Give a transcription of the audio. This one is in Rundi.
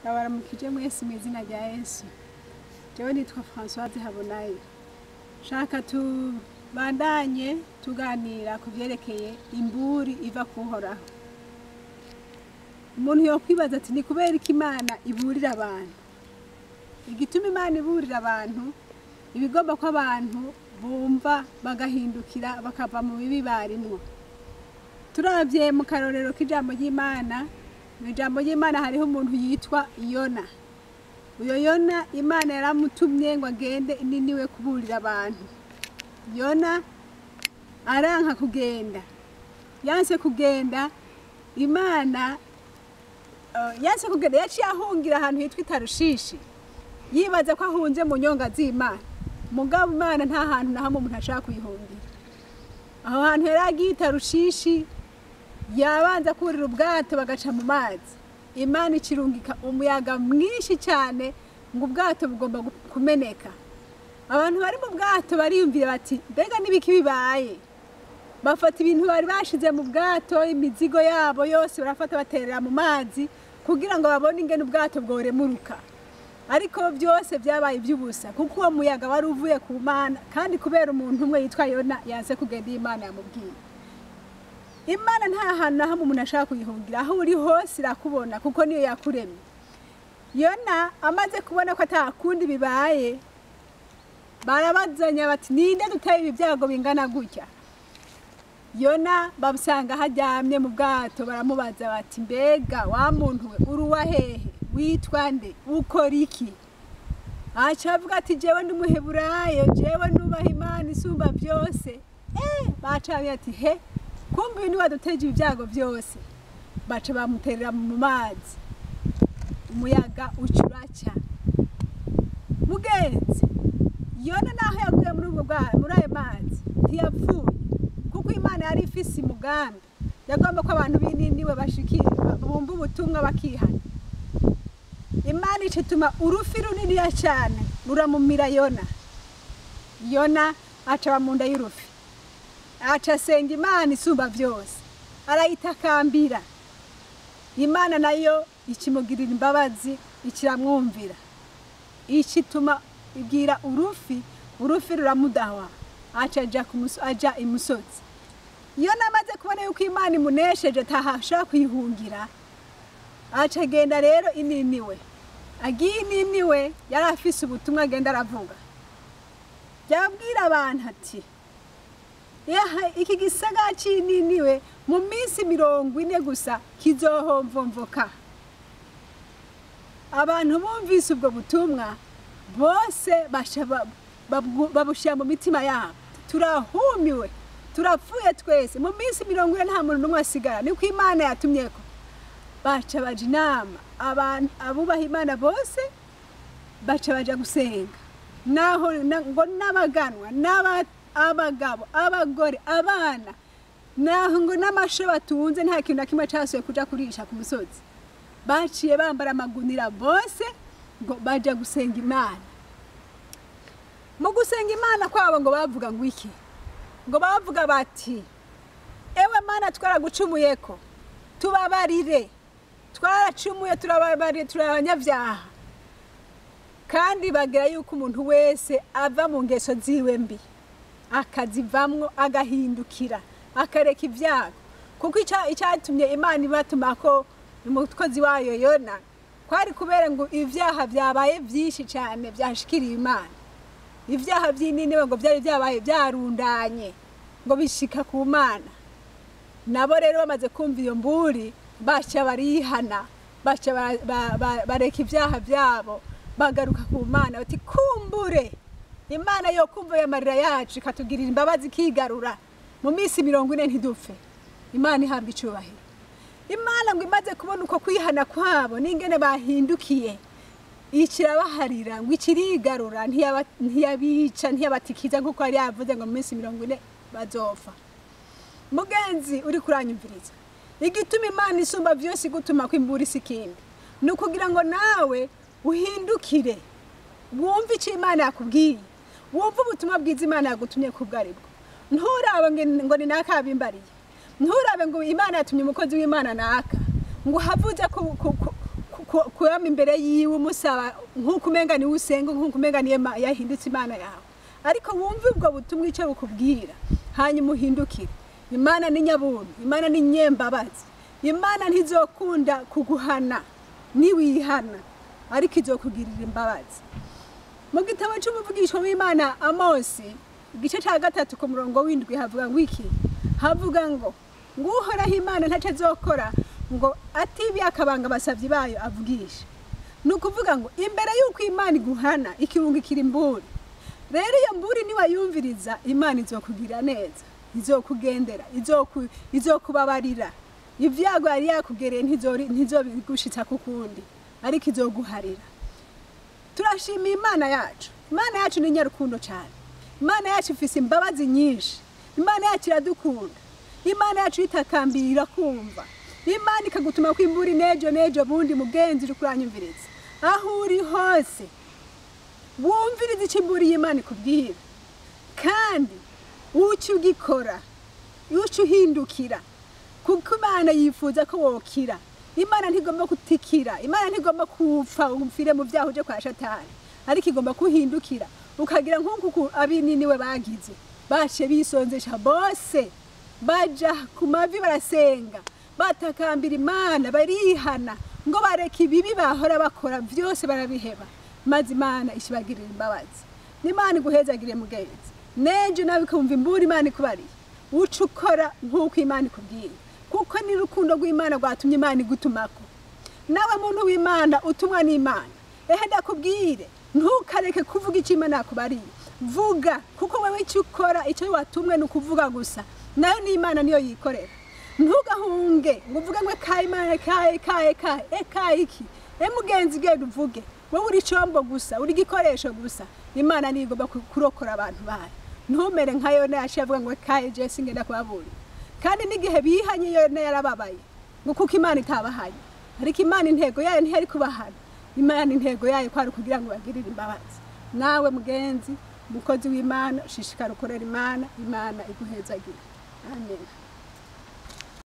Ndabaramukije mwese mu izina rya Yesu. Jewe nitwa Françoise Habonayo. Shaka tubandanye tuganira ku vyerekeye imburi iva kuhoraho. Umuntu yokwibaza ati ni kubera iki Imana iburira abantu? Igituma Imana iburira abantu, ibigomba ko abantu bumva bagahindukira bakava mu bibi barimwo. Turavye mu karorero k'ijambo ry'Imana, mu ijambo ry'Imana hariho umuntu yitwa Yona. Uyo Yona Imana yaramutumye ngo agende Niniwe kuburira abantu. Yona aranka kugenda. Yanse kugenda, Imana yanse kugenda, yaciye ahungira ahantu hitwa Itarushishi. Yibaza ko ahunze mu nyonga z'Imana. Mugabo Imana nta hantu na hamwe umuntu ashaka kuyihungira. Aho hantu yari agiye Itarushishi, yabanza kurira ubwato bagaca mu mazi. Imana ikirungika umuyaga mwinshi cyane ngo ubwato bugomba kumeneka. Abantu bari mu bwato bariyumvira bati mbega nibiki bibaye? Bafata ibintu bari bashize mu bwato, imizigo yabo yose barafata baterera mu mazi kugira ngo babone ingene ubwato bworemuruka. Ariko byose byabaye iby'ubusa kuko uwo muyaga wari uvuye ku Mana, kandi kubera umuntu umwe yitwa Yona yanse kugenda Imana yamubwiye. Imana nta hantu na hamwe umuntu ashaka kuyihungira, aho uri hose irakubona kuko niyo yakuremye. Yona amaze kubona ko atakundi bibaye, barabazanya bati ninde duteye ibi byago bingana gutya? Yona babusanga haryamye mu bwato, baramubaza bati mbega wa muntu we uri uwa hehe? Witwa nde? Ukora iki? Aca avuga ati jewe ndi umuheburayo, jewe nubaha Imana isumba byose. Baca ati he, kumbe uyu niwe waduteje ibyago byose. Baca bamuterera mu mazi, umuyaga uca uraca. Mugenzi, Yona naho yaguye muri ubwo muri ayo mazi ntiyapfuye, kuko Imana yari ifise umugambi. Yagomba ko abantu b'Ininiwe bashikira bumva ubutumwa bakihana. Imana icituma urufi runiniya cyane ruramumira Yona. Yona aca mu nda y'urufi, aca asenga Imana isumba byose, arayitakambira. Imana nayo ikimugirira imbabazi, ikiramwumvira, icituma ibwira urufi, urufi ruramudawa, aca aja imusozi. Yona amaze kubona yuko Imana imunesheje atahashaka kuyihungira, aca agenda rero Ininiwe. Agiye Ininiwe yari afise ubutumwa agenda aravuga. Yabwira abantu ati iki gisagara c'Ininiwe mu minsi 40 gusa kizohomvomvoka. Abantu bumvise ubwo butumwa bose babushira mu mitima yabo. Turahumiwe, turapfuye twese, mu minsi 40 nta muntu n'umwe asigara, niko Imana yatumyeko. Baca baja inama, abantu abubaha Imana bose baca baja gusenga. Naho ngo n'abaganwa, n'abagabo, abagore, abana, naho ngo n'amasho batunze nta kintu na kimwe casuye kuja kurisha ku musozi. Baciye bambara amagunira bose ngo baja gusenga Imana. Mu gusenga Imana kwabo ngo bavuga ngo iki? Ngo bavuga bati ewe Mana twaragucumuyeko, tubabarire, twaracumuye, turababarire, turi abanyabyaha. Kandi bagira yuko umuntu wese ava mu ngeso ziwe mbi akazivamwo, agahindukira, akareka ibyago. Kuko icyatumye Imana ibatuma ko umukozi wayo Yona kwari kubera ngo ibyaha byabaye byinshi cyane byashikiriye Imana. Ibyaha by'Ininiwe ngo byari byabaye byarundanye ngo bishika ku Mana. Nabo rero bamaze kumva iyo mburi baca barihana, baca bareka ibyaha byabo, bagaruka ku Mana bati kumbure Imana yo kumva amarira yacu ikatugirira imbabazi ikigarura mu minsi 40 ntidupfe. Imana ihabwa icubahiro. Imana ngo imaze kubona uko kwihana kwabo n'ingene bahindukiye, ikirabaharira ngo ikirigarura, ntiyabica, ntiyabatikiza nkuko yari yavuze ngo mu minsi 40 bazopfa. Mugenzi uri kuranyumviriza, igituma Imana isumba byose igutuma ko imbura isi ikindi ni ukugira ngo nawe uhindukire, wumve icyo Imana yakubwiye, wumve ubutumwa bwiza Imana yagutumye kubwo aribwo. Nturabe ngo ni naka yabimbariye, nturabe ngo Imana yatumye umukozi w'Imana naka, ngo havuze kuyama imbere yiwe umusaba nk'uko umenga niwe usenga, nk'uko umenga niwe yahindutse Imana yawe. Ariko wumve ubwo butumwa icyo bukubwira, hanyuma uhindukire. Imana ni nyabuntu, Imana ni nyembabazi. Imana ntizokunda kuguhana niwihana, ariko izokugirira imbabazi. Mu gitabo cy'umuvugishwa w'Imana Amosi, igice cya 3 ku murongo w'7 havuga ngo iki? Havuga ngo Uhoraho Imana ntaco azokora ngo atibiye akabanga abasavyi bayo avugisha. Ni ukuvuga ngo imbere y'uko Imana iguhana ikirungikira imburi. Rero iyo mburi niwayumviriza, Imana izokugirira neza, izokugendera, izokubabarira. Ibyago yari yakugereye ntizobigushitsa kukundi, ariko izoguharira. Turashima Imana yacu. Imana yacu ni nyarukundo cyane. Imana yacu ifise imbabazi nyinshi. Imana yacu iradukunda. Imana yacu itakambira kumva. Imana ikagutuma ko imburi nejo nejo bundi mugenzi uri kuranyumviriza. Aho uri hose wumviriza icyo imburi y'Imana ikubwira, kandi uce ugikora, uce uhindukira, kuko Imana yifuza ko wokira. Imana ntigomba kutikira, Imana ntigomba kupfa upfire mu byaha uje kwa Shatani, ariko igomba kuhindukira ukagira nk'uko abinini we bagize, bace bisonzesha bose, baja ku mavi barasenga, batakambira Imana, barihana ngo bareke ibibi bahora bakora byose barabiheba, maze Imana ishibagirira imbabazi. N'Imana iguhezagire mugenzi. Nejo nawe ukumva imburi Imana ikubariye, uce ukora nk'uko Imana ikubwiye, kuko ni urukundo rw'Imana rwatumye Imana igutumako. Nawe muntu w'Imana utumwa n'Imana, ehe ndakubwire, ntukareke kuvuga icyo Imana yakubariye. Vuga, kuko wewe icyo ukora, icyo watumwe ni ukuvuga gusa, nayo ni Imana niyo yikorera. Ntugahunge ngo uvuge ngo kaye Imana kaye kaye kaye kaye iki. Mugenzi genda uvuge, wowe uri icombo gusa, uri igikoresho gusa. Imana niyo igomba kurokora abantu bayo. Ntumere nka Yona yaciye avuga ngo kaye je singenda kubaburira. Kandi n'igihe bihanye Yona yarababaye, ngo kuko Imana itabahanye. Ariko Imana intego yayo ntiyari kubahana. Imana intego yayo kwari kugira ngo bagirire imbabazi. Nawe mugenzi, mukozi w'Imana, ushishikara ukorera Imana, Imana iguhezagire. Amen.